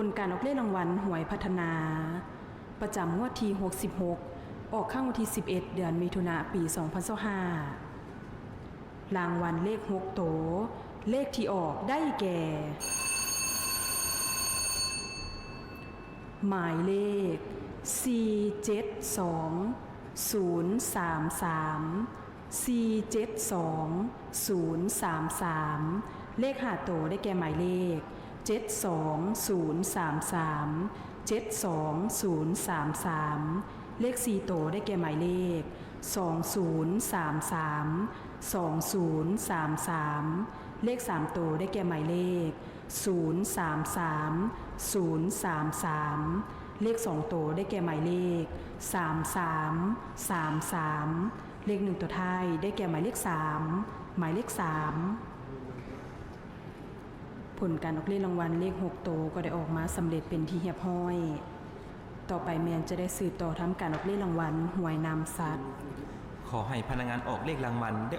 ຜົນການອອກເລກລາງວັນຫວຍພັດທະນາ ປະຈຳງວດທີຫົກສິບຫົກ ອອກຄັ້ງວັນທີສິບເອັດ ເດືອນມິຖຸນາ ປີສອງພັນຊາວຫ້າ ລາງວັນເລກຫົກໂຕ ເລກທີ່ອອກໄດ້ແກ່ ໝາຍເລກ ສີ່ເຈັດສອງ ສູນສາມສາມ ສີ່ເຈັດສອງ ສູນສາມສາມ ເລກຫ້າໂຕໄດ້ແກ່ໝາຍເລກ ເຈັດສອງ ສູນສາມສາມ ເຈັດສອງ ສູນສາມສາມ ເລກສີ່ໂຕໄດ້ແກ່ໝາຍເລກ ສອງສູນສາມສາມ ສອງສູນສາມສາມ ເລກສາມໂຕໄດ້ແກ່ໝາຍເລກ ສູນສາມສາມ ສູນສາມສາມ ເລກສອງໂຕໄດ້ແກ່ໝາຍເລກ ສາມສາມ ສາມສາມ ເລກໜຶ່ງໂຕທ້າຍໄດ້ແກ່ໝາຍເລກສາມ ໝາຍເລກສາມ ຜົນການອອກເລກລາງວັນເລກຫົກໂຕກໍໄດ້ອອກມາສຳເລັດເປັນທີ່ຮຽບຮ້ອຍ. ຕໍ່ໄປແມ່ນຈະໄດ້ສືບຕໍ່ທຳການອອກເລກລາງວັນຫວຍນຳສັດ. ຂໍໃຫ້ພະນັກງານອອກເລກລາງວັນໄດ້